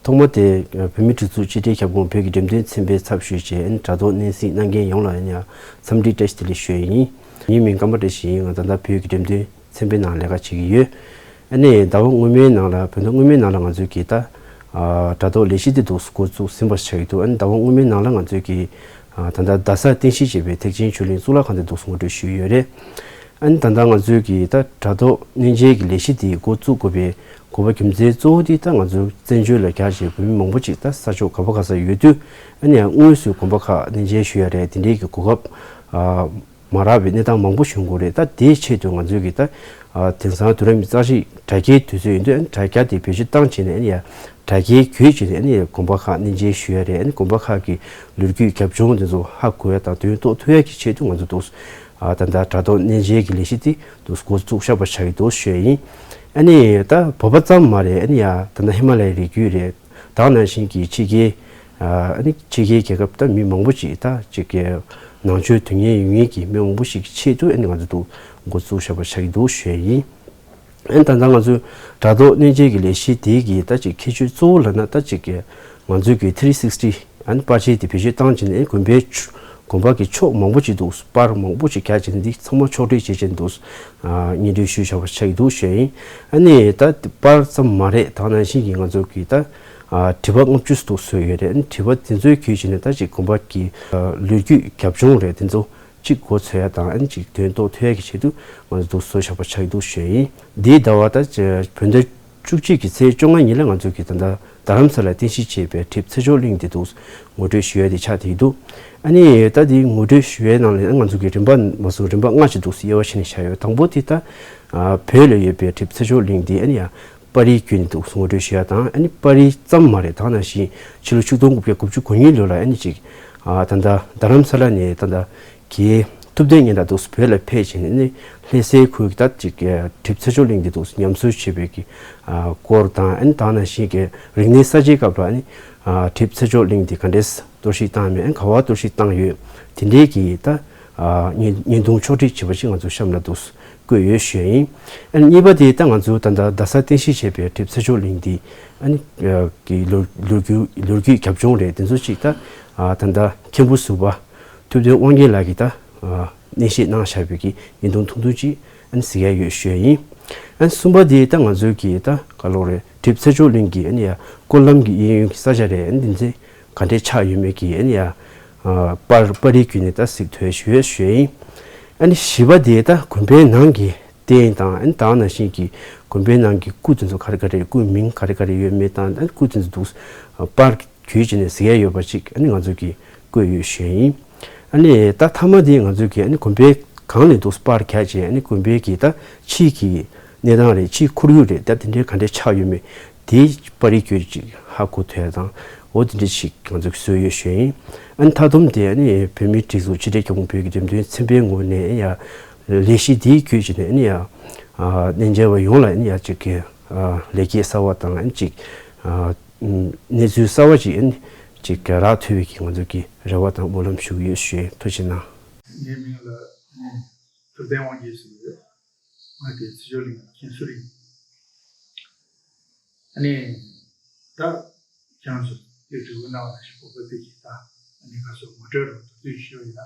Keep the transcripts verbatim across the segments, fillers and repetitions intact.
ཐོག་མ་དེ་བོད་མིའི་སྒྲིག་འཛུགས་སྤྱི་ཁྲེའི་ཁྱབ་ཁོངས་བོད་ཀྱི་འགྲེམས་སྟོན་ཚན་པའི་ཚབ་ཞུས་བྱས་དྲ་ཐོག་སྣེ་གཟིགས་གནང་མཁན་ཡོངས་ལ་ཡང་འཚམས་འདྲི་བཀྲ་ཤིས་བདེ་ལེགས་ཞུ་ཡ་ཡིན། ངའི་མིང་ཀརྨ་བཀྲ་ཤིས་ཡིན། ང་ད་ལྟ་བོད་ཀྱི་འགྲེམས་སྟོན་ཚན་པའི་ནང་ལས་ཀ་བྱེད་ཀྱི་ཡོད། ཨ་ནི་ཟླ་བ་སྔོན་མའི་ནང་ལ་བོད་ཟླ་སྔོན་མའི་ནང་ལ་ང་ཚོས་ཀྱི་ད་དྲ་ཐོག་ལས་གཞི་དེ་འདུག་འགོ་བཙུགས་ཟིན་པ་ཆགས་ཀྱི་འདུག་ཨ་ནི་ཟླ་བ་སྔོན་མའི་ནང་ལ་ང་ཚོས་ཀྱི་ད་ལྟ་རྡ་སར་རྟེན་གཞི་བྱས་པའི་ཐེག་ཆེན་ཆོས་གླིང་གཙུག་ལག་ཁང་དེ་འདུག་ངོ་སྤྲོད་ཞུས་ཡོད་རེད། ཨ་ནི་ད་ལྟ་ང་ཚོས་ཀྱི་ད་དྲ་ཐོག་གནས་མཇལ་གྱི་ལས་གཞི་དེ་འགོ་བཙུགས་དགོས་པའི་དགོས་པ་རྒྱུ་མཚན་གཙོ་བོ་དེ་ད་ང་ཚོའི་བཙན་བྱོལ་ལ་རྒྱ་ཆེ་བོད་མི་མང་པོ་ཅིག་ད་ས་ཕྱོགས་ག་པ་ག་ས་ཡོད་དུས་ཨ་ནི་ཡང་དངོས་སུ་དགོན་པ་ཁག་གནས་མཇལ་ཞུ་ཡ་རེད། དེ་འདྲའི་གི་གོ་སྐབས་མ་རག་པའི་གནས་སྟངས་མང་པོ་བྱུང་དགོས་རེད། ད་དེའི་ཆེད་དུ་ང་ཚོས་ཀྱི་ད་དེང་སང་དུས་རབས་ཉི་ཤུ་རྩ་གཅིག་དྲ་རྒྱའི་དུས་ཚོད་ཡིན་དུས་ཨ་ནི་དྲ་རྒྱ་དེ་བེད་སྤྱོད་བཏང་བྱས་ནས་ཨ་ནི་ཡང་དྲ་རྒྱའི་བརྒྱུད་བྱས་ནས་ཨ་ནི་དགོན་པ་ཁག་གནས་མཇལ་ཞུ་ཡ་རེད། ཨ་ནི་དགོན་པ་ཁག་གི་ལོ་རྒྱུས་རྒྱབ་ལྗོངས་དེ་ཚོ་ཧ་གོ་ཡ་དང་དོན་རྟོགས་ཐུབ་ཡ་གི་ཆེད་དུ་ང་ཚོ་འདུག་ད་ལྟ་དྲ་ཐོག་གནས་མཇལ་གྱི་ལས་གཞི་དེ་འདུག་འགོ་བཙུགས་བཞག་པ་ཆགས་ཀྱི་འདུག་ཞུ་ཡ་ཡིན། ཨ་ནི་ད་བོད་པ་ཙམ་མ་རེད། ཨ་ནི་ཡ་ད་ལྟ་ཧི་མ་ལ་ཡའི་རི་རྒྱུད་རེད། ད་ག་ནང་བཞིན་གྱི་ཕྱི་རྒྱལ་ཨ་ནི་ཕྱི་རྒྱལ་རྒྱལ་ཁབ་ད་མི་མང་པོ་ཅིག་ད་ཅིག་གི་ནང་ཆོས་དོན་གཉེར་ཡོད་མཁན་གྱི་མི་མང་པོ་ཞིག་གི་ཆེད་དུ་ཨ་ནི་ང་ཚོ་འདུག་འགོ་བཙུགས་བཞག་པ་ཆགས་ཀྱི་འདུག་ཞུ་ཡ་ཡིན། ཨ་ནི་ད་ལྟ་ང་ཚོའི་དྲ་ཐོག་གནས་མཇལ་གྱི་ལས་གཞི་དེ་གི་ད་ཅིག་ཁྱད་ཆོས་གཙོ་བོ་ལབ་ན་ད་ཅིག་གི་ང་ཚོའི་གི་ཐི་རི་སིག་སི་ཊི་ཨ་ནི་པར་ཆས་དེ་བེད་སྤྱོད་བཏང་བྱས་ནས་དགོན་པའི་ཕྱོ་དགོན་པ་གི་ཕྱོགས་མང་པོ་ཅིག་འདུག་པར་མང་པོ་ཅིག་རྒྱག་བྱས་ནས་འདི་ཚང་མ་ཕྱོགས་སྒྲིག་བྱེད་བྱས་འདུག་སྙན་སྒྲོན་ཞུས་བཞག་པ་ཆགས་ཀྱི་འདུག་ཞུ་ཡ་ཡིན། ཨ་ནི་ད་པར་ཙམ་མ་རེད། ད་ག་ནང་བཞིན་གྱི་ང་ཚོ་གི་ད་བྲིས་པ་ལྔ་བཅུ་ཙམ་བཟོས་ཡོད་རེད། ཨ་ནི་བྲིས་པ་དེ་ཚོའི་བརྒྱུད་བྱས་ནས་ད་ཅིག་དགོན་པ་གི་ལོ་རྒྱུས་རྒྱབ་ལྗོངས་རེད། དེ་ཚོ་གཅིག་གོ་ཚོད་ཡ་དང་ཨ་ནི་གཅིག་དོན་རྟོགས་ཐུབ་ཡ་གི་ཆེད་དུ་ང་ཚོ་འདུག་བཟོ་བཞག་པ་ཆགས་འདུག་ཞུ་ཡ་ཡིན། འདིའི་ཟླ་བ་ད་བོད་ཟླ་བཅུ་གཅིག་གི་ཚེས་བཅོ་ལྔ་ཉིན་ལ་ང་ཚོ་གི་ད་ལྟ་རྡ་རམ་ས་ལ་རྟེན་གཞི་བྱས་པའི་གྲིབ་ཚེ་མཆོག་གླིང་འདི་འདུག་ངོ་སྤྲོད་ཞུ་ཡ་དེ་ཆགས་བསྡད་འདུག་ཨ་ནི་ད་འདི་ངོ་སྤྲོད་ཞུ་ཡའི་ནང་ལ་ང་ཚོ་གི་རིམ་པ་མ་སོང་རིམ་པ་ལྔ་ཞིག་འདུག་དབྱེ་བ་ཕྱེ་ནས་བཞག་ཡོད། དང་པོ་དེ་ད་བོད་ལ་ཡོད་པའི་གྲིབ་ཚེ་མཆོག་གླིང་འདི་ཨ་ནི་ཡ་པར་རིས་བརྒྱུད་ནས་འདུག་ངོ་སྤྲོད་ཞུ་ཡ་དང་ཨ་ནི་པར་རིས་ཙམ་མ་རེད། ད་ག་ནང་བཞིན་ཕྱི་ལོ་ཆིག་སྟོང་དགུ་བརྒྱ་དགུ་བཅུ་གོ་གཉིས་ལོ་ལ་ཨ་ནི་ཅིག་ད་ལྟ་རྡ་རམ་ས་ལ་ནས་ད་ལྟ་གི་ཐུབ་བསྟན་སྙན་གྲགས་འདུག་བོད་ལ་ཕེབས་བྱས་ནས་ནི་ལྷ་སའི་ཁུལ་གྱི་ད་ཅིག་གྲིབ་ཚེ་མཆོག་གླིང་འདི་འདུག་ཉམས་གསོ་བྱེད་པའི་གི་སྐོར་དང་ཨ་ནི་ད་ག་ནང་བཞིན་གི་རིག་གནས་གསར་བརྗེའི་སྐབས་ལ་ཨ་ནི་གྲིབ་ཚེ་མཆོག་གླིང་འདི་ག་འདྲས་གཏོར་བཤིག་བཏང་མེད་ཨ་ནི་ག་བ་གཏོར་བཤིག་བཏང་ཡོད། དེ་འདྲའི་གི་ད་བརྙན་བརྙན་ཐུང་ཕྱོགས་སྒྲིག་བྱས་པ་ཞིག་ང་ཚོ་གཤམ་ལ་འདུག་བཀོད་ཡོད་ཞུ་ཡ་ཡིན། ཨ་ནི་གཉིས་པ་དེ་ད་ང་ཚོ་ད་ལྟ་རྡ་སར་རྟེན་གཞི་བྱས་པའི་གྲིབ་ཚེ་མཆོག་གླིང་འདི་ཨ་ནི་གི་ལོ་ལོ་རྒྱུས་ལོ་རྒྱུས་རྒྱབ་ལྗོངས་རེད། དེ་ཚོ་ཅིག་ད་ད་ལྟ་མཁན་པོ་ཟུར་པ་ཐུབ་བསྟན་དབང་རྒྱལ་ལགས་ཀྱིས་ད་གནས་བཤད་གནང་བཞག་པའི་གི་བརྙན་ཐུང་ཐུང་ཐུང་ཅིག་ཨ་ནི་གཟིགས་ཡ་ཡོད་ཞུ་ཡ་ཡིན། ཨ་ནི་གསུམ་པ་དེ་ད་ང་ཚོའི་གི་ད་ག་ལོག་རེད། གྲིབ་ཚེ་མཆོག་གླིང་གི་ཨ་ནི་ཡ་སྐོར་ལམ་གྱི་གཡས་གཡོན་གྱི་ས་ཆ་རེད། ཨ་ནི་འདི་ཚེ་ག་འདྲས་ཆགས་ཡོད་མེད་ཀྱི་ཨ་ནི་ཡ་པར་པར་རིས་བརྒྱུད་ནས་ད་གཟིགས་ཐུབ་ཡ་ཞུ་ཡ་ཞུ་ཡ་ཡིན། ཨ་ནི་བཞི་པ་དེ་ད་དགོན་པའི་ནང་གི་རྟེན་དང་ཨ་ནི་ད་ག་ནང་བཞིན་གྱི་དགོན་པའི་ནང་གི་སྐུ་དེ་ཚོ་ག་རེ་ག་རེ་སྐུ་མིང་ག་རེ་ག་རེ་ཡོད་མེད་དང་ཨ་ནི་སྐུ་དེ་ཚོ་འདུག་པར་བརྒྱུད་བྱས་ནས་གཟིགས་ཡ་ཡོད་པ་ཅིག་ཨ་ནི་ང་ཚོ་གིས་བཀོད་ཡོད་ཞུ་ཡ་ཡིན། ཨ་ནི་ད་མཐའ་མ་དེ་ང་ཚོ་གིས་ཨ་ནི་དགོན་པའི་སྒང་ནས་འདུག་པར་རྒྱག་བྱས་ཨ་ནི་དགོན་པའི་གི་ད་ཕྱིའི་གི་གནས་སྟངས་རེད། ཕྱིའི་ཁོར་ཡུག་རེད། ད་དེ་འདྲའི་ག་འདྲས་ཆགས་ཡོད་མེད་དེ་པར་རིས་བརྒྱུད་ཅིག་ཧ་གོ་ཐུབ་ཡ་དང་འོ་དེ་འདྲས་ཞིག་ང་ཚོ་གིས་བཟོས་ཡོད་ཞུ་ཡ་ཡིན། ཨ་ནི་མཐའ་སྡོམ་དེ་ཨ་ནི་བོད་མིའི་སྒྲིག་འཛུགས་ཕྱི་དྲིལ་ཁྱབ་ཁོངས་བོད་ཀྱི་འགྲེམས་སྟོན་ཚན་པའི་ངོས་ནས་ཡ་ལས་གཞི་དེའི་བརྒྱུད་ཅིག་ནས་ཨ་ནི་ཡ་གནས་མཇལ་བ་ཡོངས་ལ་ཨ་ནི་ཡ་ཅིག་གི་ལེགས་སྐྱེས་གསར་བ་དང་ཨ་ནི་ཅིག་གནས་ཚུལ་གསར་བ་ཅིག་ཨ་ནི་ཅིག་རག་ཐུབ་པའི་གི་ང་ཚོ་གི་རེ་བ་དང་སྨོན་ལམ་ཞུ་གི་ཡོད་ཞུ་ཡ་ཡིན། ཐུགས་རྗེ་གནང་། ངའི་མིང་ལ་ཐུབ་བསྟན་དབང་རྒྱལ་ཟེར་གྱི་ཡོད། ང་དེ་ཚེ་མཆོག་གླིང་གི་མཁན་ཟུར་ཡིན། ཨ་ནི་ད་ཁྱེད་རང་ཚོ་དེ་དྲི་བ་གནང་བ་ནང་བཞིན་དགོན་པ་དེ་གི་ད་ཨ་ནི་ཁ་སོ་ངོ་སྤྲོད་རོགས་ཐུབ་ཐུབ་ཞུ་ཡིན་ན།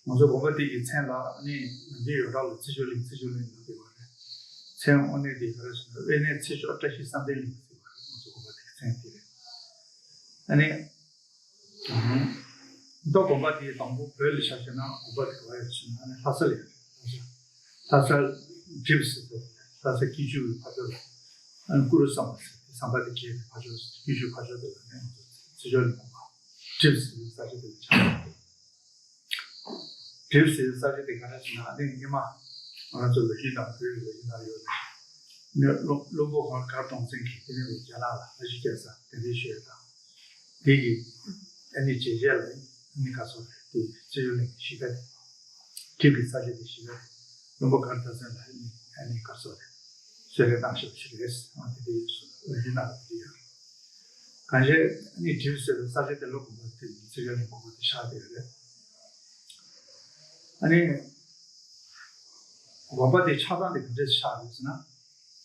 ང་ཚོ་དགོན་པ་དེ་གི་མཚན་ལ་ཨ་ནི་ནམ་རྒྱུན་ཡོངས་གྲགས་ལ་ཚེ་མཆོག་གླིང་ཚེ་མཆོག་གླིང་ལབ་བསྡད་པ་རེད། མཚན་དངོས་གནས་དེ་ག་རེ་ཟེར་ན་དབེན་གནས་ཚེ་མཆོག་བཀྲ་ཤིས་བསམ་གཏན་གླིང་ཟེར་བ་རེད། ང་ཚོ་དགོན་པ་དེ་གི་མཚན་དེ་རེད། ཨ་ནི། མདོ་དགོན་པ་དེའི་དང་པོ་བོད་ལ་ཆ་བཞག་ན་དགོན་པ་དེ་ག་པར་ཡོད་ཟེར་ན་ཨ་ནི་ལྷ་ས་ལ་ཡོད་རེད། ལྷ་ས་ལྷ་ས་གྲིབ་ཟེར་དུས་ལྷ་ས་སྐྱིད་ཆུ་གི་ཕར་ཕྱོགས་ལ་ཨ་ནི་གུ་རུ་བསམ་པ་ཟེར་དེ་ཟམ་པ་དེ་བརྒལ་ནས་ཕར་ཕྱོགས་སྐྱིད་ཆུ་ཕར་ཕྱོགས་དེ་ལ་ནི་ང་ཚོ་ཚེ་མཆོག་གླིང་དགོན་པ་གྲིབ་ཟེར་དུས་ས་ཆ་དེ་ལ་ཆགས་ཡོད་རེད། གྲིབ་ཟེར་ས་ཆ་དེ་ག་རེ་ཟེར་ན་ཨ་ནི་སྔོན་མ་ང་རང་ཚོ་ལོ་རྒྱུས་ནང་བོད་ཀྱི་ལོ་རྒྱུས་ནང་ཡོད་རེད། ནི་བློན་བློན་པོ་མགར་མགར་སྟོང་བཙན་གྱིས་དེ་ནས་རྒྱ་ནག་ལ་ཨ་ཤི་རྒྱལ་ས་གདན་འདྲེན་ཞུས་ཡ་དང་། དེ་གི་ཨ་ནི་བྱས་རྗེས་ལ་ཨ་ནི་ག་སོ་རེད་དེ་ཚེ་མཆོག་གླིང་གི་གཞིས་ཀ་དེ་གྲིབ་ཀྱི་ས་ཆ་དེ་གཞིས་ཀ་དེ་བློན་པོ་མགར་སྟོང་བཙན་ལ་ཨ་ནི་ཨ་ནི་ག་སོ་རེད་གསོལ་རས་གནང་བཞག་པ་ཞིག་རེད། ཨ་དེ་དེ་ལོ་རྒྱུས་ནང་ལ་དེ་ཡོད་རེད། གང་ཞིག་ཨ་ནི་གྲིབ་ཟེར་བའི་ས་ཆ་དེ་ལ་དགོན་པ་དེ་ཚེ་མཆོག་གླིང་དགོན་པ་དེ་ཆགས་བསྡད་ཡོད་རེད། ཨ་ནི་དགོན་པ་དེ་ཆགས་སྟངས་དེ་ག་འདྲས་ཆགས་རེད་ཟེར་ན།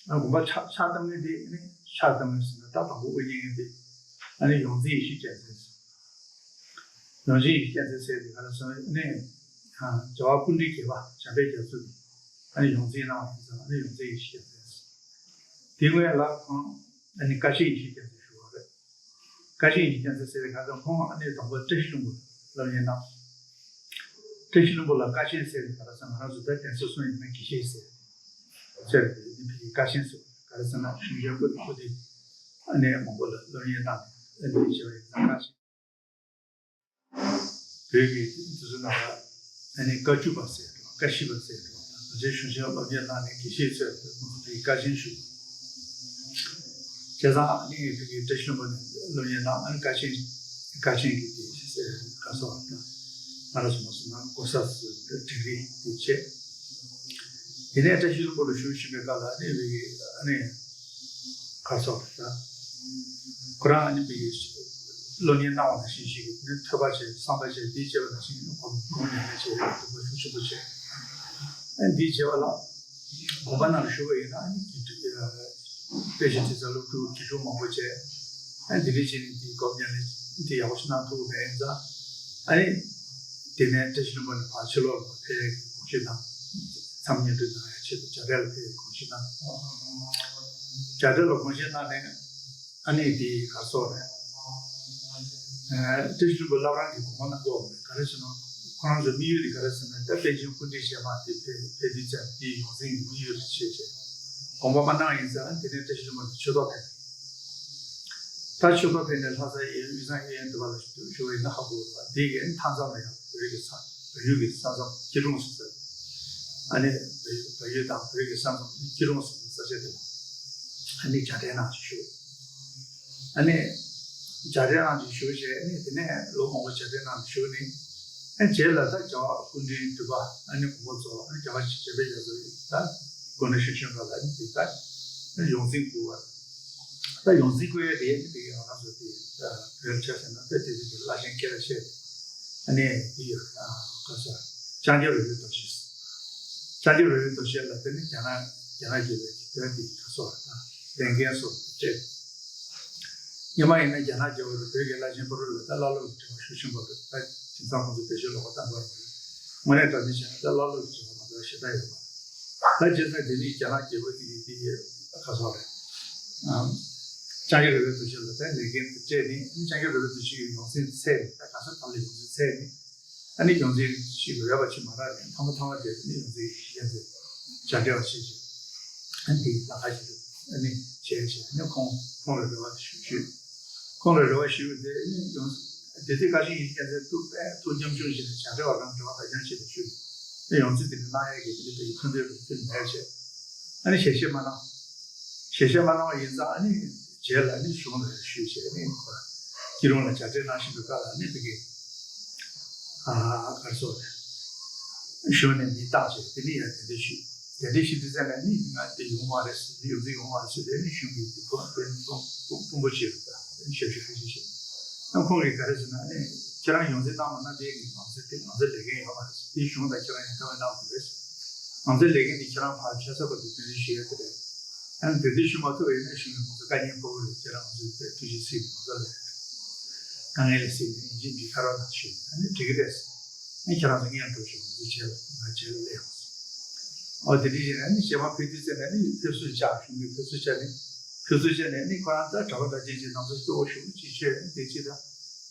ཨ་དགོན་པ་ཆགས་ཆགས་གཏོང་མཁན་དེ་ཨ་ནི་ ཕྱག་བཏབ་མོད་ཟེར་ན། ད་དང་པོ་དབུ་བརྙེས་མཁན་དེ་ཨ་ནི་ཡོངས་འཛིན་ཡེ་ཤེས་རྒྱལ་མཚན་ཟེར། ཡོངས་འཛིན་ཡེ་ཤེས་རྒྱལ་མཚན་ཟེར་དེ་ག་རེ་ཟེར་ན། ཨ་ནི་རྒྱལ་བ་སྐུ་ཕྲེང་བརྒྱད་པ་འཇམ་དཔལ་རྒྱ་མཚོ་གིས་ཨ་ནི་ཡོངས་འཛིན་གནང་བ་ཡིན་ཙང་། ཨ་ནི་ཡོངས་འཛིན་ཡེ་ཤེས་རྒྱལ་མཚན་ཟེར། དེ་སྔོན་ལ་ཁོང་ཨ་ནི་ཀ་ཆེན་ཡེ་ཤེས་རྒྱལ་མཚན་ཞུ་བ་རེད། ཀ་ཆེན་ཡེ་ཤེས་རྒྱལ་མཚན་ཟེར་བའི་ཁ་སང་ཁོང་ཨ་ནི་དང་པོ་བཀྲ་ཤིས་ལྷུན་པོ་སློབ་གཉེར་གནང་། བཀྲ་ཤིས་ལྷུན་པོ་ལ་ཀ་ཆེན་ཟེར་བའི་ག་རེ་ཟེར་ན། ང་རང་ཚོ་ད་གདན་ས་གསུམ་ཡིན་ན་དགེ་བཤེས་ཟེར་ཟེར་བའི་ནི་ཕ་གི་ཀ་ཆེན་ཟེར་ག་རེ་ཟེར་ན། གཞུང་ཆེན་པོ་དེ་ཁོ་དེ་ཨ་ནི་མང་པོ་ལ་སློབ་གཉེར་གནང་ནས། ཨ་ནི་བྱས་པ་ཡིན་ཙང་ཀ་ཆེན། བོད་ཀྱི་དེ་ཚོ་ནང་ལ་ཨ་ནི་བཀའ་བཅུ་པ་ཟེར་འགྲོ། བཀའ་བཞི་པ་ཟེར་འགྲོ། ང་ཚོའི་གཞུང་ཆེན་སློབ་གཉེར་གནང་ནས་དགེ་བཤེས་ཚོས་ཁོང་ཚོ་དེའི་ཀ་ཆེན་ཞུ། བྱས་ཙང་ཨ་ནི་ཕ་གི་བཀྲ་ཤིས་ལྷུན་པོ་ནས་སློབ་གཉེར་གནང་། ཨ་ནི་ཀ་ཆེན་ཀ་ཆེན་གྱི་དེ་ཟེར་ག་སོགས་ད་ང་རང་ཚོ་མ་སོང་ན་གོ་ས་ཟེར་ཌིག་རི་དེ་བྱས། དེ་ནས་བཀྲ་ཤིས་ལྷུན་པོ་ལ་ཞུགས་བཞིན་པའི་སྐབས་ལ་ཨ་ནི་ཕ་གི་ཨ་ནི་ག་སོགས་ད་ཁོ་རང་ཨ་ནི་ཕ་གི་སློབ་གཉེར་གནང་བ་ནང་བཞིན་ཞིག་ནི་ཐོས་པ་བྱས། བསམ་པ་བྱས། དེ་བྱས་པ་ནང་བཞིན་སྒོམ་སྒོམ་ཉམས་ལེན་བྱས། སྒོམ་པ་ཤུགས་ཆེན་པོ་བྱས། ཨ་ནི་འདི་བྱས་པ་ལ་དགོན་པ་ནང་ལ་བཞུགས་པ་ཡིན་ན་ཨ་ནི་དགེ་ཕྲུག་དཔེ་ཆ་དྲི་ས་སློབ་ཕྲུག་དགེ་ཕྲུག་མང་པོ་བྱས། ཨ་ནི་དེ་འདྲ་བྱས་ནས་འདི་སྒོམ་ཉམས་ལེན་འདི་ཡག་པོ་ཞིག་གནང་ཐུབ་ཀྱི་མེད་ཙང་། ཨ་ནི་དེ་ནས་བཀྲ་ཤིས་ལྷུན་པོ་ནས་ཕར་ཕྱི་ལོགས་ལ་ཕེབས་ཡག་གི་དགོངས་བཞེས་གནང་། མཚམས་བསྙེན་སྒྲུབ་གནང་ཡག་ཆེད་དུ་རྒྱ་གྲལ་ལ་ཕེབས་ཡག་གི་དགོངས་བཞེས་གནང་། རྒྱ་གྲལ་ལ་དགོངས་བཞེས་གནང་ནས། ཨ་ནི་དེ་ག་སོགས་རེད། ཨ་བཀྲ་ཤིས་ལྷུན་པོ་བླ་བྲང་གི་དགོངས་པ་གནང་དགོས་པ་རེད། ག་རེ་ཟེར་ན་ཁོ་རང་ཚོའི་དམིགས་ཡུལ་དེ་ག་རེ་ཟེར་ན། ད་པཎ་ཆེན་སྐུ་ཕྲེང་བྱེ་མ་དེ་ཕེབས་ཕེབས་དུས་ཙམ་དེའི་ཡོངས་འཛིན་གྱི་དམིགས་ཡུལ་རེད་བྱས་བྱས། དགོངས་པ་མ་གནང་ཡིན་ཙང་། དེ་ནས་བཀྲ་ཤིས་ལྷུན་པོ་ནས་ཆོས་ཐོག་ཕེབས། ད་ཆོས་ཐོག་ཕེབས་ནས་ལྷ་ས་དབུས་གཙང་གཡས་གཡོན་དུ་བ་ལ་བཞུགས་པ་ཡིན་ན་ཧ་གོ་བ། དེ་གའི་མཐའ་མཚམས་ལ་ཡང་བོད་ཀྱི་ས་བལ་ཡུལ་གྱི་ས་མཚམས་སྐྱིད་གྲོང་ཟེར་ས། ཨ་ནི་བལ་ཡུལ་དང་བོད་ཀྱི་ས་མཚམས་སྐྱིད་གྲོང་ཟེར་ས་ཆ་དེ་ལ་ཨ་ནི་རྒྱ་གྲལ་ནང་བཞུགས། ཨ་ནི་རྒྱ་གྲལ་ནང་བཞུགས་བྱས། ཨ་ནི་དེ་ནས་ལོ་མང་པོ་རྒྱ་གྲལ་ནང་བཞུགས་ནས། ཨ་ནི་རྗེས་ལ་ད་རྒྱལ་བ་སྐུ་ཕྲེང་དྲུག་པ་ཨ་ནི་དགོངས་པ་རྫོགས། ཨ་ནི་རྒྱལ་བ་འཇམ་དཔལ་རྒྱ་མཚོ་ཡིས་ད་དགོངས་གནང་ཞུ་ཞུ་བ་ལ། ཨ་ནི་དེ་ད་ཡོངས་འཛིན་བསྐོས་པ། ད་ཡོངས་འཛིན་བསྐོས་ཡས་དེ་ནི་དེ་ང་རང་ཚོ་དེ་བོད་ཆ་ཟེར་ན་ད་དེ་དུས་ཀྱི་བླ་ཆེན་སྐལ་བ་བཤད། ཨ་ནི་དེ་ཡོད། ཨ་ག་ས་ལྕང་སྐྱ་རོལ་པའི་རྡོ་རྗེ། ལྕང་སྐྱ་རོལ་པའི་རྡོ་རྗེ་ལ་དེ་ནི་རྒྱ་ནག་རྒྱ་ནག་རྒྱལ་པོའི་གི་དོན་དེ་ག་སོགས་ད་ལས་འགན་སོགས་དེ་སྤྲད། སྔོན་མ་ཡིན་ན་རྒྱ་ནག་རྒྱལ་པོ་དང་བོད་ཀྱི་བླ་ཆེན་ཕ་རོལ་ལ་ད་བླ་སློབ་ཀྱི་འབྲེལ་བ་ཤུགས་ཆེན་པོ་རེད། ད་དེང་སང་ཁོང་ཚོ་བེད་སྤྱོད་ལོག་པ་བཏང་དགོས་རེད། དངོས་གནས་དྲང་གནས་བྱས་ན་ད་བླ་སློབ་ཀྱི་འབྲེལ་བ་མ་གཏོགས་ཞེ་དྲག་ཡོད་མ་རེད། ད་བྱས་ཙང་དེ་ནི་རྒྱ་ནག་རྒྱལ་པོ་དེ་ཡི་དེ་ཡི་ག་སོགས་རེད། ཨམ། ལྕང་སྐྱ་རོལ་པའི་རྡོ་རྗེ་ལ་ད་ལས་འགན་དེ་སྤྲད་ནས། ཨ་ནི་ལྕང་སྐྱ་རོལ་པའི་རྡོ་རྗེ་ཡི་ཡོངས་འཛིན་ཚད་ད་ག་ས་གང་ལ་ཡོངས་འཛིན་ཚད་ནས། ཨ་ནི་ཡོངས་འཛིན་ཞིག་རོལ་པ་ཞིག་མ་རག་ནས་ཐ་མ་ཐ་མ་དེ་ནི་ཡོངས་འཛིན་ཡོངས་འཛིན་བྱ་འབྲེལ་བ་བྱེད་ཅིང་། ཨ་ནི་དེའི་ལ་ཁ་ཞིག་ཏུ་ཨ་ནི་བྱས་བྱས། ཨ་ནི་ཁོང་ཁོང་ལ་རེ་བ་ཞུ་ཞུས། ཁོང་ལ་རེ་བ་ཞུས་དེ་ཨ་ནི་ཡོངས་དེ་དུས་ཀ་ཆེན་ཡེ་ཤེས་རྒྱལ་མཚན་ཐུགས་དཔེ་ཐུགས་སྐྱབས་བཅོལ་བྱས་ནས་བྱ་འབྲེལ་བ་རང་རེ་བ་དག་ཀྱང་བྱེད་དུ་ཞུས། ཨ་ནི་ཡོངས་འཛིན་དེ་ནི་གནང་ཡས་ཀྱི་དེ་ནི་བའི་མཐུན་འབྲེལ་རུ་ཕུལ་མེད་བྱས། ཨ་ནི་ཞལ་བཞེས་མ་གནང་། ཞལ་བཞེས་མ་གནང་བ་ཡིན་ཙང་། ཨ་ནི་རྗེས་ལ་ཨ་ནི་གཞུང་ལ་ཞུས་བྱས། ཨ་ནི་ཁོ་སྐྱིད་གྲོང་ལ་རྒྱ་གྲལ་གནང་བཞིན་པའི་སྐབས་ལ་ཨ་ནི་དེ་གའི་ཨ་ག་རེ་ཟེར་དགོས་རེད། གཞུང་ནས་མི་བཏང་བྱས། དེ་ནི་ཡང་གདན་འདྲེན་ཞུས། གདན་འདྲེན་ཞུས་དུས་ཙམ་ནས་ནི་ང་དེ་ཡོང་མ་རེད་ཟེར། ཡོངས་འཛིན་ཡོང་མ་རེད་ཟེར། དེ་ནི་གཞུང་གི་དེ་དཔོན་དཔོན་དཔོན་དཔོན་པོ་ཅིག་རེད། ད་ཞབས་ཞུ་ཁ་ཤས་ཤིག་ཨ་ཁོང་གིས་ག་རེ་ཟེར་ན། ཨ་ནི་ཁྱེད་རང་ཡོངས་འཛིན་གནང་མ་གནང་དེ་ངས་ང་ཚོའི་དེ་ང་ཚོའི་ལས་འགན་ཡོད་མ་རེད་ཟེར། དེ་གཞུང་དང་ཁྱེད་རང་ཡང་བཀའ་མོལ་གནང་དགོས་རེད་ཟེར། ང་ཚོའི་ལས་འགན་དེ་ཁྱེད་རང་ཕར་ཕྱག་ཚ་པ་དེ་གདན་འདྲེན་ཞུ་ཡ་དེ་རེད། ཨ་ནི་དེ་དུས་ཞུ་མ་ཐུབ་པ་ཡིན་ན་གཞུང་ནས་ང་ཚོ་བཀའ་རྙིང་ཕུར་བུ་རེད། ཁྱེད་རང་ང་ཚོའི་དེ་ཐུགས་རྗེ་གཟིགས་ནས་ང་ཚོ་ལ་དཀའ་ངལ་ལ་གཟིགས་ནས་ཡིན་གཅིག་མིན་གཅིག་ཁ་རོག་གནང་ཞུས་ནས། ཨ་ནི་འགྲིག་གི་རེད་ཟེར། ཨ་ནི་ཁྱེད་རང་ཚོ་སྔོན་འགྲོ་ཞུ། ང་ཚོའི་རྗེས་ལ་ང་རྗེས་ལ་སླེབས་ཡོང་ཟེར། ཨོ་དེ་འདྲ་ཡིན་ན་ནི་རྗེས་མ་ཕེབས་དུས་ཙམ་ནས་ནི་ཕེབས་བསུ་བཅར། གཞུང་གི་ཕེབས་བསུ་བཅར་ནས། ཕེབས་བསུ་བཅར་ནས་ནི་ཁོ་རང་ད་གྲྭ་པ་གྲྭ་རྒན་ཅིག་ནང་ཚོ་སྐྱོ་བོ་ཞུ་ཅིག་བྱས་དེ་ཅི་ད།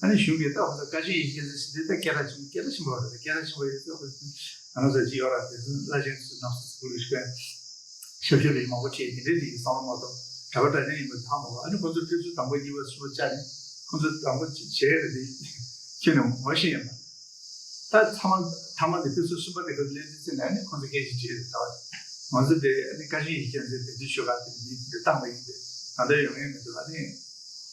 ཨ་ནི་གཞུང་གི་ད་ཁོ་ཚོ་བཀའ་ཆེན་ཡེ་ཤེས་རྒྱལ་མཚན་ཟེར་དེ་ད་སྐད་གྲགས་ཆེན་པོ་སྐད་གྲགས་ཆེན་པོ་རེད། སྐད་གྲགས་ཆེན་པོ་ཡོད་ཚད་ང་རང་ཚོ་ཅི་ཡོད་ར། དེ་ཚོ་བླ་ཆེན་ཚོ་ནང་སོ་སོ་ལུགས་ཤིག་ཞབས་ཞུ་རེ་མང་པོ་བྱས། དེ་འདྲའི་རིགས་ཀྱི་བསམ་བློ་མ་གཏོགས་གྲྭ་པ་གྲྭ་རྒན་ཡིན་པ་ཐག་མ་གོ། ཨ་ནི་ཁོ་ཚོ་ཕེབས་བསུ་དང་པོ་གཉིས་པ་གསུམ་པ་བཅར་ནས་ཁོ་ཚོ་དང་པོ་བྱས་རེད་དེ་ཁྱོན་ནས་ངོ་ཤེས་ཡོད་མ་རེད། ད་ཐ་མ་ཐ་མ་དེ་ཕེབས་བསུ་གསུམ་པ་དེ་ཁོ་ཚོ་སླེབས་དུས་ཙམ་ནས་ཨ་ནི་ཁོ་ཚོ་སྐད་ཆ་དྲིས་རེད། ད་ང་ཚོ་དེ་ཨ་ནི་བཀའ་ཆེན་ཡེ་ཤེས་རྒྱལ་མཚན་དེ་དུས་ཞུ་ག་དེ་མི་འདི་བཏང་བ་ཡིན་ཏེ། ད་ལྟ་ཡོང་ཡས་མི་འདུག་ཨ་ནི་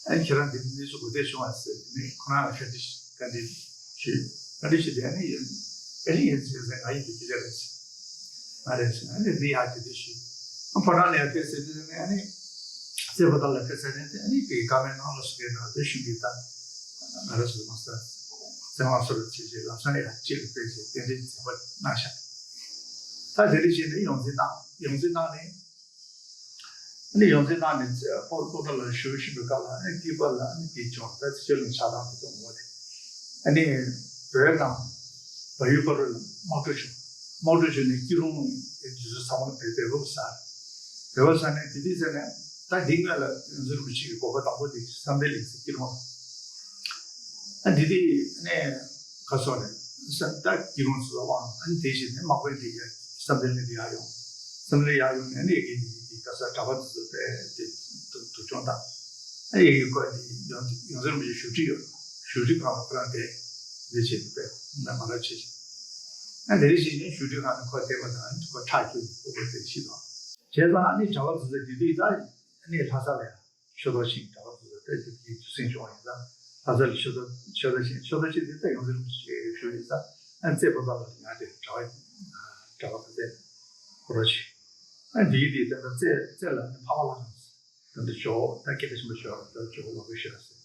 ཨ་ནི་ཁྱེད་རང་འདི་གནས་ཚུལ་གོ་བདེ་བྱུང་བ་ཟེར་ནས་ཁོ་རང་ལ་བཀའ་འདྲི་བཀའ་འདྲི་ཞུས། བཀའ་འདྲི་ཞུས་ཏེ། ཨ་ནི་ཡིན་ཨ་ནི་ཡིན་ཟེར་ཟེར། ང་ཡིན་པའི་སྐད་ཆ་རེད་ཟེར། ང་རེད་ཟེར། ཨ་ནི་འདི་ཡག་དེ་འདྲ་ཞུས། ཨ་ཕོ་བྲང་ལ་ཡར་ཕེབས་ཟེར་དུས་ནས་ཨ་ནི་རྩེ་ཕོ་བྲང་ལ་ཕེབས་ཟེར་ནས། ཨ་ནི་དེ་བཀའ་མོལ་གནང་རོགས་ཟེར་གྱི་ན་དེ་གཞུང་གི་ད་ང་རང་ཚོ་མ་ས་བཙན་དབང་སོགས་ལ་བྱས་རྗེས་ལམ་སང་ཡར་སྤྱི་ལ་ཕེབས་ཟེར་གདན་འདྲེན་མཛད་པ་གནང་ཤག་ད་དེ་འདྲ་བྱས་ནས་ཡོངས་འཛིན་གནང་། ཡོངས་འཛིན་གནང་ནས། ཨ་ནི་ཡོངས་འཛིན་གནང་ནས་པོ་པོ་ཏ་ལ་བཞུགས་བཞིན་པའི་སྐབས་ལ་ཨ་ནི་ཏི་པ་ལ་ཨ་ནི་དེ་བྱུང་ད་ཚེ་ཆོས་གླིང་ཕྱག་ཐམ་དེ་གཏོང་བ་རེད། ཨ་ནི་བོད་དང་བལ་ཡུལ་བར་ལ་དམག་འཁྲུག་བྱུང་། དམག་འཁྲུག་བྱུང་ནས་སྐྱིད་རོང་དེ་ཚོ་ཚང་མ་བལ་བལ་པོ་ཟ། བལ་པོ་ཟ་ནས་དེ་དུས་ཟེར་ནས་ད་འདི་སྔོན་ལ་ཡོངས་འཛིན་རིན་པོ་ཆེ་གི་དགོན་པ་དང་པོ་དེ་བསམ་གཏན་གླིང་ཟེར་སྐྱིད་རོང་ལ། ཨ་འདི་དེ་ནས་ག་སོ་རེད། ས་ད་སྐྱིད་རོང་ཚོ་དབང་ཨ་ནི་དེ་བཞིན་ནས་དམག་དཔོན་དེ་ཡ་བསམ་གཏན་གླིང་དུ་ཡར་ཡོང་། བསམ་གཏན་ཡར་ཡོང་ནས་ནས་དགེ་འདི་ག་ས་གྲྭ་པ་དེ་ཚོ་པས་དེ་དུ་དུ་ཆུང་དང་། ཨ་ཡི་གི་ཁོ་དེ་ཡོངས་ཡོངས་འཛིན་རིན་པོ་ཆེ་བཞུགས་ཁྲི་ཡོད། བཞུགས་ཁྲི་སྒང་ལ་ཁོ་རང་དེ་དེ་བྱེད་དུ་པས་ན་མ་ར་བྱེད་ཅིང་། ཨ་དེ་རེ་ཞིག་ནས་བཞུགས་ཁྲི་སྒང་ལ་ཁོ་བསྡད་པ་དང་ཁོ་ཁྲག་སྐྱུག་ནས་སྤོ་བོ་དེ་ཤི་དང་། བྱས་ཙང་ཨ་ནི་གྲྭ་པ་དེ་ཚོ་དེ་དུས་ད་ཨ་ནི་ལྷ་ས་ལ་ཡང་། ཆོས་རྡོར་ཞིང་གྲྭ་པ་ཚོ་ལ་ཏེ་དེ་དུས་སེང་ཆུང་བ་ཡིན་ཙང་ལྷ་ས་ལ་ཆོས་རྡོར་ཆོས་རྡོར་ཞིང་ཆོས་རྡོར་ཞིང་དེ་ལྟ་ཡོངས་འཛིན་རིན་པོ་ཆེ་ཞུ་ཡིན་ཙང་ཨ་རྩེ་པོ་ཏ་ལ་ཡང་དེ་གྲྭ་པ་གྲྭ་པ་ཚོ་ཏེ་ཁོ་ར་ཞིག་ཨ་འདིའི་དེ་ལྟ་རྩེ་རྩེ་ལ་ནི་འཕགས་པ་ལྷ་ཁང་ཟེར་ད་འདི་ཇོ་བོ་ད་སྐད་ཆ་ཆེན་པོ་ཞུ་བ་ད་ཇོ་བོ་ལོ་གི་ཞུ་བ་ཟེར་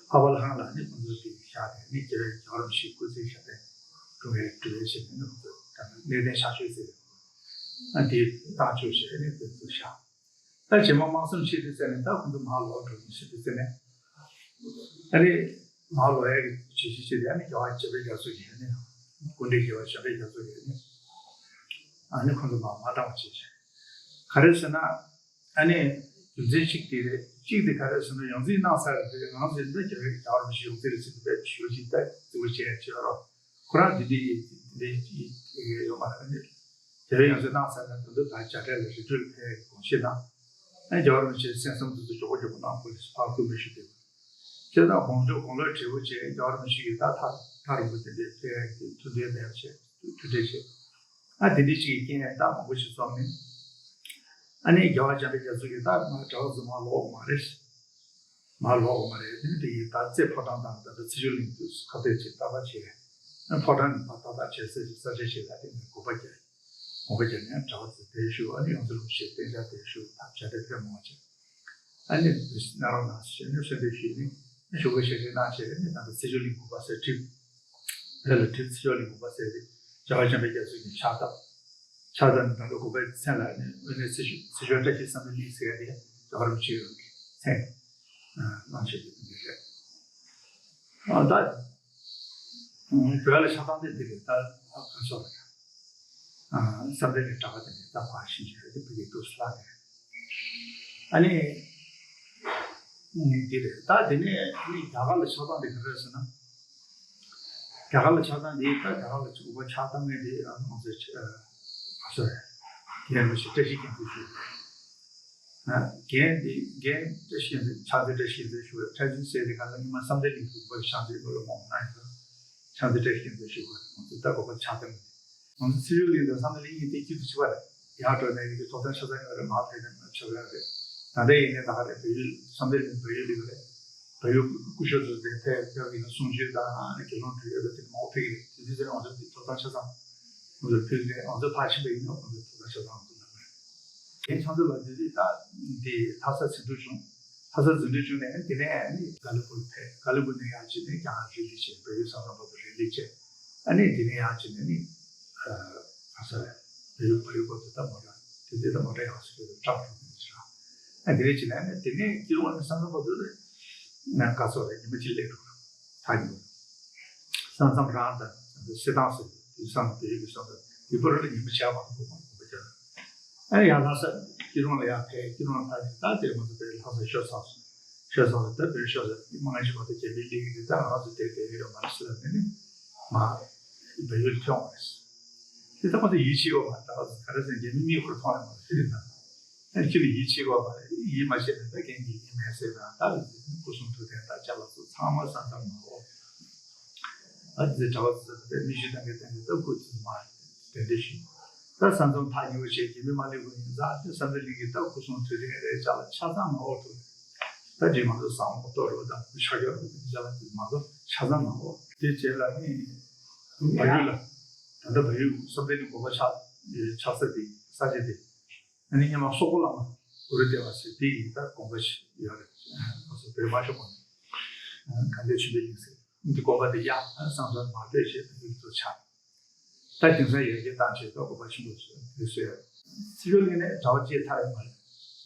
འཕགས་པ་ལྷ་ཁང་ལ་ནི་ཁོང་ཚོ་དེ་བཞག་དེ་ནི་རྒྱལ་བའི་རྒྱལ་བ་རིན་པོ་ཆེའི་སྐུ་ཚེ་ཞབས་པད་སྐུ་བའི་སྤྲུལ་བའི་ཞིག་ནི་ཁོང་ཚོ་ད་གནས་བརྟན་ཤར་ཆོས་ཟེར་ཨ་འདི་བཏང་ཆོག་ཞེས་ནི་དེ་ཚོ་བཞག་ད་རྗེས་མ་དམག་སེམས་ཆེ་དུས་ཙམ་ནས་ད་ཁོང་ཚོ་མར་ལོག་འགྲོ་ཡིན་ཟེར་དུས་ཙམ་ནས། ཨ་ནི་མར་ལོག་ཡག་གི་བྱེད་གཞི་ཆེད་དུ་ཨ་ནི་རྒྱལ་བ་འཇམ་དཔལ་རྒྱ་མཚོ་གིས་ཨ་ནི་སྐུ་ཕྲེང་རྒྱལ་བ་འཇམ་དཔལ་རྒྱ་མཚོ་གིས་ཨ་ནི་ཨ་ནི་ཁོང་ཚོ་མར་མ་བཏང་བ་བྱེད་ཅིང་། ག་རེ་ཟེར་ན་ཨ་ནི་རྒྱུ་མཚན་གཅིག་དེ་རེད། གཅིག་དེ་ག་རེ་ཟེར་ན་ཡོངས་འཛིན་གནང་ཚར་རེད། ང་ཚོས་འདི་རྒྱལ་བའི་རྒྱལ་བ་རིན་པོ་ཆེ་ཡོངས་འཛིན་རེད་ཟེར་དུས་བས་ཞུ་ཅིག་ད་རྩིས་པོ་བྱས་བྱས་རོགས། ཁོ་རང་འདི་འདྲའི་འདི་འདྲའི་ཡོད་མ་རེད། རྒྱལ་བའི་ཡོངས་འཛིན་གནང་ཚར་ནས་ད་དུང་ད་བྱ་བྲལ་ལ་རི་ཁྲོད་ཕེབས་དགོངས་བཞེས་གནང་། ཨ་རྒྱལ་བ་རིན་པོ་ཆེའི་གསན་བསམ་དེ་ཚོ་མགྱོགས་པོ་མགྱོགས་པོ་གནང་དགོས་ཞེས་ཕར་སྐུལ་མ་ཞུས་ཏེ། ཁྱེད་དང་དགོངས་འགྲོ་དགུང་ལོ་བགྲེས་པོ་བྱས་རྒྱལ་བ་རིན་པོ་ཆེ་ཡིས་ད་ཐག་ཐག་རིང་པོ་དེ་འདྲའི་ཕེབས་ཀྱི་མཐུན་འབྲེལ་མེད་པ་བྱས་མཐུན་འབྲེལ་བྱས། ཨ་དེ་འདྲའི་ཅིག་གི་རྐྱེན་ད་མང་པོ་ཞིག་སོང་ནས། ཨ་ནི་རྒྱལ་བ་འཇམ་དཔལ་རྒྱ་མཚོ་གིས་ད་ང་གྲྭ་པ་ཚོ་མར་ལོག་མ་རེད། མར་ལོག་མ་རེད། དེ་ནི་དེ་ཡིན་ད་རྩེ་ཕོ་བྲང་དང་ད་ལྟ་ཚེ་མཆོག་གླིང་དུ་ཁ་གཏད་བྱེད་ཏག་ཏག་བྱས། ཨ་ཕོ་བྲང་ནི་ད་ཏག་ཏག་བྱས་ས་ཞིག་ས་ཆ་ཞིག་ལ་དེ་ནས་དགོངས་པ་རྒྱག་དགོངས་པ་རྒྱག་ནས་གྲྭ་པ་ཚོ་དེར་བཞུགས། ཨ་ནི་ཡོངས་འཛིན་རིན་པོ་ཆེ་གཏན་འཇགས་དེར་བཞུགས་ཐབས་བྱ་དེ་ཕེབས་མང་བ་བྱས། ཨ་ནི་འདི་གནང་རོགས་གནང་ཞེས་ནས་གསོལ་འདེབས་ཞུས་ནས་ཨ་ཞུ་སྒོ་ཞལ་བཞེས་གནང་བྱས་ནས་ད་ལྟ་ཚེ་མཆོག་གླིང་དགོན་པ་ཟེར་བྲིས། དེ་ལ་བྲིས་ཚེ་མཆོག་གླིང་དགོན་པ་ཟེར་ཏེ་རྒྱལ་བ་འཇམ་དཔལ་རྒྱ་མཚོ་གིས་ཕྱག་བཏབ། ཕྱག་བཏབ་ནས་ད་ལྟ་དགོན་པའི་མཚན་ལ་ནི་དངོས་གནས་ཚེ་མཆོག་ཚེ་མཆོག་བཀྲ་ཤིས་བསམ་གཏན་གླིང་ཟེར་ཡ་དེ་རྒྱལ་བ་རིན་པོ་ཆེ་གི་མཚན་གནང་བྱས་ཏེ་འདི་རེད། ཨ་ད་བོད་ལ་ཆགས་སྡང་དེ་འདི་རེད། ད་ག་ཚོད་རེད། བསམ་གཏན་གྱི་གྲྭ་པ་དེ་ནས་ད་ཕར་ཕྱིན་བྱས་ཏེ་བོད་ཀྱི་འདུག་སེ་ལ་ནས། ཨ་ནི་འདི་རེད། ད་དེ་ནས་ཨ་ནི་རྒྱ་གར་ལ་ཆགས་སྡང་དེ་ག་རེ་རེད་ཟེར་ན། རྒྱ་གར་ལ་ཆགས་སྡང་དེ་ད་རྒྱ་གར་ལ་ཕྱུག་པོ་ཆགས་སྡང་ངེས་དེ་ཨ་ནི་ང་ཚོའི་ཨ་སོ་རེད། རྒན་རིན་པོ་ཆེ་བཀྲ་ཤིས་རྒྱ་མཚོས་ཞུས། རྒན་དེ་རྒན་བཀྲ་ཤིས་རྒྱ་མཚོས་ཕྱག་འཚལ་བཀྲ་ཤིས་རྒྱ་མཚོས་ཞུ་བའི་ཕྱག་འཚལ་ཟེར་དེ་ག་ལ་ཉི་མ་བསམ་གཏན་གླིང་དུ་བོད་ཕྱག་འཚལ་དངོས་ལ་མང་ན་ཡིན་ཙང་ཕྱག་འཚལ་བཀྲ་ཤིས་རྒྱ་མཚོས་ཞུ་བ་ང་ཚོ་ད་གོ་པ་ཆགས་སྟངས་ང་ཚོ་ཚེ་རིང་གླིང་དང་བསམ་གཏན་གླིང་གཉིས་དེ་དཀྱིལ་དུ་ཆགས་པ་རེད། ཡར་འགྲོ་ནས་ཡིན་གྱི་ཐོབ་ཐང་ཆ་ཚང་ཡོད་རེད། མར་ཕེབས་ནས་མར་ཆགས་ཡོད་རེད། ད་ལྟ་ཡིན་ནའི་ད་ག་རེད། བལ་ཡུལ་བསམ་གཏན་གླིང་བལ་ཡུལ་གླིང་རེད། བལ་ཡུལ་སྐུ་ཞབས་ཚོ་དེ་ཕེབས་ཕེབས་ཡིན་ན་གསུང་ཆོས་དང་དགེ་སློང་ཁྲིད་ཡོད་ད་དེ་མང་པོ་ཕེབས་ཀྱི་རེད། དེ་དུས་ཚོད་ང་ཚོ་འདི་ཐོབ་ཐང་ཆ་ཚང་ང་ཚོར་ཕུལ་ནས་ང་ཚོ་ཕར་ཕྱིན་པ་ཡིན་ན་ང་ཚོ་ཐོབ་ཐང་ཆ་ཚང་ང་ཚོ་ལ་རེད། དེ་ཚང་ཚོ་ལ་དེ་དུས་ད་དེ་ལྷ་ས་ཟིན་ཐོ་བྱུང་། ལྷ་ས་ཟིན་ཐོ་བྱུང་ནས་དེ་ནས་ཨ་ནི་ཀ་ལི་པུར་ཕེབས། ཀ་ལི་པུར་ནས་ཡར་ཕྱིན་ནས་རྒྱ་གར་རི་ལི་བྱས། བལ་ཡུལ་ས་མཚམས་བར་དུ་རི་ལི་བྱས། ཨ་ནི་དེ་ནས་ཡར་ཕྱིན་ནས་ནི་ཨ་ག་ས་རེད། བལ་ཡུལ་བལ་ཡུལ་བར་དུ་ད་མོ་ཊ་དེ་དུས་ད་མོ་ཊ་ཡག་ཤོས་དེ་ཊག་འགྲོ་གི་འདུག་ཅེས། ཨ་དེ་ནས་ཕྱིན་ནས་ཨ་ནི་དེ་ནས་སྐྱིད་རོང་ནས་ས་མཚམས་བར་དུ་ནི་ང་ག་ཚོད་རེད། ཉི་མ་གཅིག་སླེབས་འགྲོ་ད་ཉི་མ། ས་མཚམས་རང་དང་སེ་ཐང་ཟེར་དུས་སང་བལ་ཡུལ་གྱི་ས་མཚམས་དེ་བར་ལ་ཉི་མ་བྱས་པ་དགོས་པ་དགོས་པ་བྱས། ཨ་ཡང་ལྷ་ས་སྐྱིད་རོང་ལ་ཡར་ཕེབས། སྐྱིད་རོང་ལ་ཕེབས་ནས་ད་དེ་ང་ཚོ་དཔེ་ལྷ་སར་ཤོ་ཚང་སོང་། ཤོ་ཚང་ལ་ད་དཔེ་ཤོ་ཚང་མང་ཆེ་བ་དེ་རྒྱ་མིའི་གླིང་གི་ད་ང་ཚོ་དེ་དེ་ཡོད་མ་རེད་ཟེར་ནས་ནི་མ་བལ་ཡུལ་ཐོན་པ་རེད། དེ་ད་ང་ཚོ་ཡིད་ཆེས་པ་མ་རེད། ད་ག་རེ་ཟེར་རྒྱ་མི་མིག་ཁུར་མཐོང་ཡོད་མ་རེད། དེ་རེད་ད། ཨ་ཁྱེད་ཡིད་ཆེས་པ་མ་རེད། ཡིད་མ་ཆེས་ན་ད་རྒན་གྱི་ཡིད་མེད་ཟེར་ན་ད་སྐུ་གསུང་ཐུགས་རྟེན་ད་ཅ་ལག་ཚོ་ཚང་མ་ས་མཚམས་མ་འོ། ཨ་ཙི་གྲྭ་པ་ཚོ་ད་མི་ཤི་དང་གི་སྟེང་གི་ད་སྐུ་ཚེ་མ་དེ་འདྲ་ཞིག་ད་ས་མཚམས་ཐག་ཉེ་བོ་བྱས་རྒྱ་མི་མ་སླེབས་གོང་ཡིན་ཙང་དེ་བསམ་གཏན་གླིང་གི་ད་སྐུ་གསུང་ཐུགས་རྟེན་རེད་ཅ་ལག་ཆ་ཚང་མ་འོ་ཐུག་ད་དེ་ང་ཚོ་ཟམ་པ་གཏོར་རོགས་དང་ཤ་རྒྱག་རོགས་དེ་ཅ་ལག་དེ་མ་གཏོགས་ཆ་ཚང་མ་འོ། དེ་རྗེས་ལ་ནི་བལ་ཡུལ་ལ་ད་ལྟ་བལ་ཡུལ་བསམ་གཏན་གླིང་དགོན་པ་ཆགས་ཆགས་ས་དེ་ས་ཆ་དེ། ཨ་ནི་སྔོན་མ་སོག་པོ་བླ་མ་གུ་རུ་ལྡེ་བ་ཟེར་དེ་ཡིན་ད་དགོངས་པ་ཞིག་ཡོད་རེད། ང་ཚོ་བོད་མ་ཤོར་གོང་ནས་དགའ་ལྡན་ཆོས་འཕེལ་གླིང་ཟེར་འདི་དགོན་པ་དེ་གཡར་ས་མཚམས་མར་སྤོས་བྱས་ད་ཡུལ་དུ་ཆགས། ད་དེང་སང་ཡར་རྒྱས་བཏང་བྱས་ད་དགོན་པ་ཆེན་པོ་ཟེར་དེ་བཟོས་ཡོད། ཚེ་མཆོག་གླིང་ནས་གྲྭ་པ་གཅིག་ཐར་ཡོད་མ་རེད།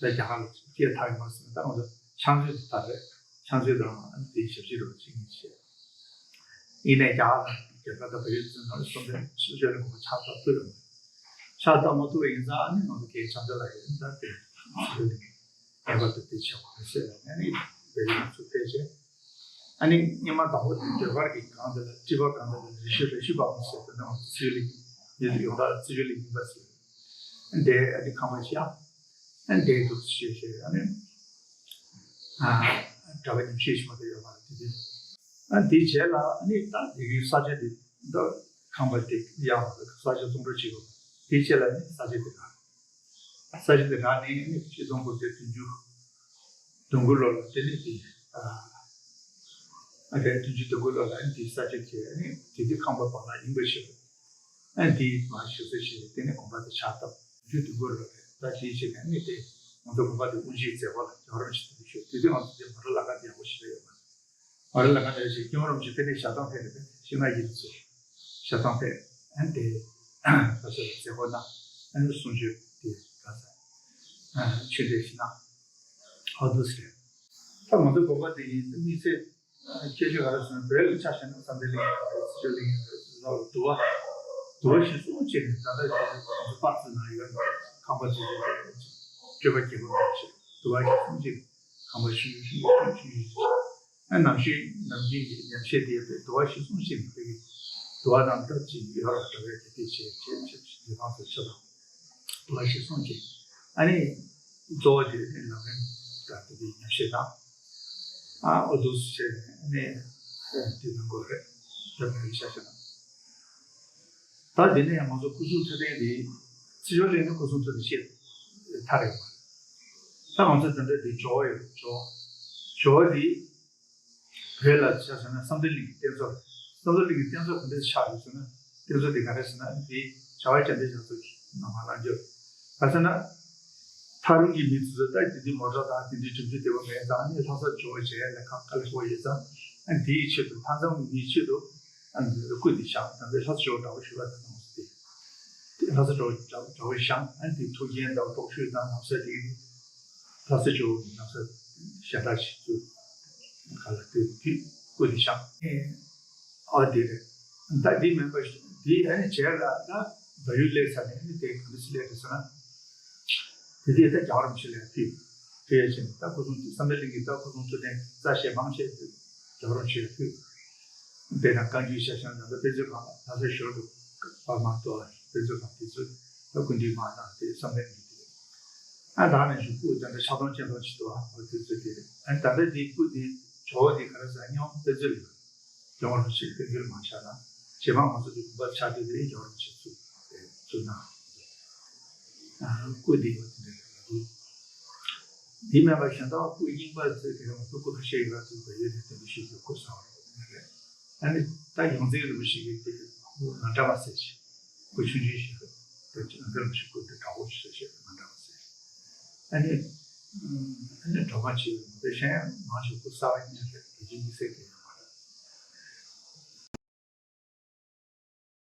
ད་རྒྱ་གར་ལ་སྐད་ཐག་ཡོད་མ་སོང་ད་ང་ཚོ་ཕྱག་མཛོད་དེ་ད་རེད། ཕྱག་མཛོད་དང་དེའི་ཞབས་ཕྱི་རུ་ཅིག་ཡིན་ཞེས། ཡིན་ནའི་རྒྱ་གར་དང་རྒྱ་གར་དང་བལ་ཡུལ་ཚོའི་ནང་ལ་བསམ་གཏན་ཆོས་འབྱོར་གླིང་དགོན་པ་ཕྱག་བཏབ་ཐུབ་ཡོད་མ་རེད། ཕྱག་བཏབ་མ་ཐུབ་པ་ཡིན་ཙང་ཨ་ནི་ང་ཚོ་གའི་ཕྱག་མཛོད་ལ་ཡོད་ད་དེ་ཆོས་འབྱོར་གླིང་ངེས་པར་དུ་དེ་བྱེད་དགོས་ཟེར་ནས་ནི་བལ་ཡུལ་ཚུར་ཕེབས་བྱས། ཨ་ནི་སྙེ་མ་དང་པོ་དེ་ཟློས་གར་གྱི་སྒང་དེ་ལ་སྤྲིས་པ་སྒང་དེ་ལ་རི་ཤུ་རི་ཤུ་བ་མོ་ཟེར་དེ་ནང་ཚུལ་ལི་ཡོངས་གྲགས་ཚུལ་ལི་ཡིན་པ་ཟེར། ཨ་འདྲའི་ཨ་ནི་ཁང་པ་ཞིག་ཨ་འདྲའི་འདུག་ཞེས་བཤད་ཨ་ནི་ཨ་གྲྭ་པ་ཉམས་ཞིབ་ཞིག་མ་གཏོགས་ཡོད་མ་རེད་དེ་དུས། ཨ་འདི་རྗེས་ལ་ཨ་ནི་ད་དེ་གའི་ས་ཆ་དེ་འདྲ་ཁང་པ་དེ་ཡག་པ་ས་ཆ་བཙོང་འགྲོ་བྱེད་དགོས། དེ་རྗེས་ལ་ཨ་ནི་ས་ཆ་དེ་རག་ས་ཆ་དེ་རག་ནས་ཆིག་སྟོང་དགུ་བརྒྱ་བདུན་ཅུ་དོན་དགུ་ལོ་ལ་དེ་ནས་དེ་ཨ་རེད། བདུན་ཅུ་དོན་དགུ་ལོ་ལ་དེ་ས་ཆ་དེ་ནས་དེ་དུས་ཁང་པ་བར་ན་ཡིན་པ་ཞིག་ཨ་དེ་མ་ཞུ་ས་ཞིག་དེ་ནས་དགོན་པ་དེ་ཕྱག་བཏབ་བདུན་ཅུ་དོན་དགུ་ལོ་རེད། ད་དེའི་ཆེད་ནས་དེ་ང་ཚོ་དགོན་པ་དེ་དབུ་འབྱེད་མཛད་སྒོ་ལ་རྒྱལ་བ་རིན་པོ་ཆེ་དེ་ཞུ་དེ་དུས་ང་ཚོ་དེ་མ་ར་ལ་ཀ་དེ་ཡག་པོ་ཞིག་ཡོད་མ་རེད། ཨ་རི་ལ་ང་ནས་ཞིག་སྐྱེ་བོ་རིན་པོ་ཆེ་ཕེབས་ནས་ཞལ་ཐང་ཕེབས་རེད། ཤིང་ནགས་ཡིན་ཚུལ་ཞལ་ཐང་ཕེབས། ཨན་དེ་ཁ་སང་མཛད་སྒོ་གནང་། ཨན་གསུང་ཆོས་དེ་ག་ས་ཆོས་འབྲེལ་ཞིག་གནང་། ཨ་འདུག་ཟེར། ད་ང་ཚོ་དགོན་པ་དེ་ཡིན་དམིགས་བསལ་ཁྱད་ཆོས་ག་རེ་ཟེར་ན་བོད་ལ་ཆ་བཞག་ན་བསམ་གཏན་གླིང་ཡིན་ཚུལ་ལ་ཡིན་ཚུལ་ལ་འདུལ་བ་འདུལ་བ་ཞིག་གསུང་བྱས་ནས་ད་ལྟ་ང་ཚོ་པར་ཙི་ན་ཡོད་ཁང་པ་ཚོ་སྤྱོད་པ་རྒྱས་པ་མེད་ཞིག་འདུལ་བ་ཞིག་གསུང་བྱས་ནས་ཁང་པ་ཞུ་ཞུ་ཞུ་ཞུ་ཞུ། ཨ་ནམ་ཞིག་ནམ་རྒྱུན་གྱི་ཉམས་བཞེས་དེ་ཡོད་པའི་འདུལ་བ་ཞིག་གསུང་ཞིག་ནས་བོད་ཀྱི་འདུལ་བ་དང་སྟབས་གཅིག་ཡོད་ར་འདྲ་བའི་དེ་དེ་བྱས་བྱས་བྱས་བྱས་དེ་དང་སོ་ཆ་དང་འདུལ་བ་ཞིག་གསུང་ཞིག་ཨ་ནི་གཙོ་བོ་དེ་ནི་ལམ་རིམ་དང་དེ་དེ་ཉམས་བཞེས་དང་ཨ་འོ་འདུག་སེ་བྱས་ནས་དེ་གནང་དགོས་རེད། ད་མི་རིགས་ཤ་ཤ་དང་། ད་དེ་ནས་ང་ཚོ་སྐུ་གསུང་ཐུགས་རྟེན་དེ་ཚེ་ཆོས་གླིང་ནས་སྐུ་གསུང་ཐུགས་རྟེན་ཆེ་ཐག་རེད་པ། ད་ང་ཚོ་དེ་འདྲ་དེ་ཇོ་བོ་ཡོད་ཇོ་བོ། ཇོ་བོ་དེ་བོད་ལ་ཆ་བཞག་ན་བསམ་གཏན་གླིང་གི་རྟེན་གཙོ་རེད། བསམ་གཏན་གླིང་གི་རྟེན་གཙོ་ག་འདྲས་ཆགས་ཡོད་ཟེར་ན་རྟེན་གཙོ་དེ་ག་རེ་ཟེར་ན་དེ་བྱ་བ་རྒྱ་མཚོའི་རྒྱ་མཚོ་གི་ནང་མ་ལ་འཇོག་ག་ཟེར་ན། ཐག་རིང་གི་མི་ཚོས་ད་དེ་དུས་མོ་ཊ་དང་དེ་འདྲའི་གྲུབ་ཆ་དེ་བ་མེད་ཙང་ནི་ལྷ་ས་ཇོ་བོ་བྱས་ལས་ཁག་དཀའ་ལས་ཁག་པོ་ཡོད་ཙང་ཨ་དེའི་ཆེད་དུ་མཐའ་མཚམས་མིའི་ཆེད་དུ་ཨ་སྐུ་དེ་བཞེངས། ད་ལྟ་ལྷ་ས་ཇོ་བོ་འདྲ་བོ་ཞུ་བ་དང་ནང་སོ་དེ་ལྷ་ས་ཇོ་བོ་འདྲ་བོ་བཞེངས། ཨ་དེ་ཐུགས་རྒྱན་དང་དོགས་གཅོད་དང་ལམ་སྲོལ་དེ་ལྷ་ས་ཇོ་བོ་ལམ་སྲོལ་གཞན་དག་ཞིག་ཚུལ་ག་ལ་དེ་དུས་སྐུ་དེ་བཞེངས། ཨ་དེ་རེད། ད་འདི་མིན་པ་ཞིག་འདི་ཨ་ནི་བྱས་ལ་ད་བལ་ཡུལ་སླེབས་ཚར་ནས་ཨ་ནི་དེ་ག་འདྲ་སེ་སླེབས་རེད་ཟེར་ན། དེ་དུས་ད་རྒྱལ་བ་རིན་པོ་ཆེ་ལ་ཕུལ། ཕུལ་ཡ་ཕྱིན་ད་སྐུ་གསུང་ཐུགས་བསམ་གཏན་གླིང་གི་ད་སྐུ་གསུང་ཐུགས་རྟེན་རྩ་ཞལ་མང་ཆེ་དེ་རྒྱལ་བ་རིན་པོ་ཆེ་ལ་ཕུལ། དེ་དང་བཀའ་འགྱུར་ཤ་ཤང་ད་ལྟ་དཔེ་མཛོད་ཁང་ལ་ལྷ་ས་ཞོལ་དུ་པར་མ་གཏོགས་དཔེ་མཛོད་ཁང་དེ་ཚོ་ད་སྐུ་མདུན་མ་གནང་དེ་བསམ་གཏན་གླིང་དེ། ཨ་ད་ནང་བཞིན་སྐུ་དེ་འདྲ་ཆ་ཚང་ཅན་ཚང་ཞིག་འདུག་ཨ། དེ་ཚོ་དེ་རེད། ཨ་ད་ལྟ་དེ་སྐུ་དེ་ཇོ་བོ་དེ་ག་རེ་ཟེར་སྙིང་དཔེ་མཛོད་ལ་ཡོད། རྒྱལ་བ་རིན་པོ་ཆེའི་དཔེ་མཛོད་མ་ཆགས་ན་རྗེས་མ་ང་ཚོ་དེ་དགོན་པ་ཆགས་དུས་དེ་རྒྱལ་བ་རིན་པོ་ཆེ་བཙུགས་བཙུགས་གནང་། ཨ་སྐུ་དེ་ཡོད་དེ་འདྲ་རེད། དེ་མིན་པ་གཞན་དག་སྐུ་རྙིང་པ་ཚོས་དེ་རིང་སྐུ་ཁ་ཤས་ཡོད་པ་ཚོས་བལ་ཡུལ་ནས་དེ་འདྲ་ཞིག་གི་སྐུ་གསར་བ་རེད། ཨ་ནི་ད་ཡོངས་འཛིན་རིན་པོ་ཆེ་གི་དེ་ང་འདྲ་མ་ཟེར་ཞིག་སྐུ་ཆུང་ཆུང་ཞིག་རེད། ད་ཅི་ང་འདྲ་མ་ཞིག་སྐུ་དེ་དྲག་པོ་ཞིག་ཟེར་ཞིག་ང་འདྲ་མ་ཟེར། ཨ་ནི་ཨ་ནི་གྲོགས་པ་ཆེ་བའི་ངོ་དེ་གཞན་ཡང་མང་ཞིག་སྐུ་གསར་བ་གཉིས་རེད། རྒྱལ་ཆེན་དམིགས་བསལ་གྱི་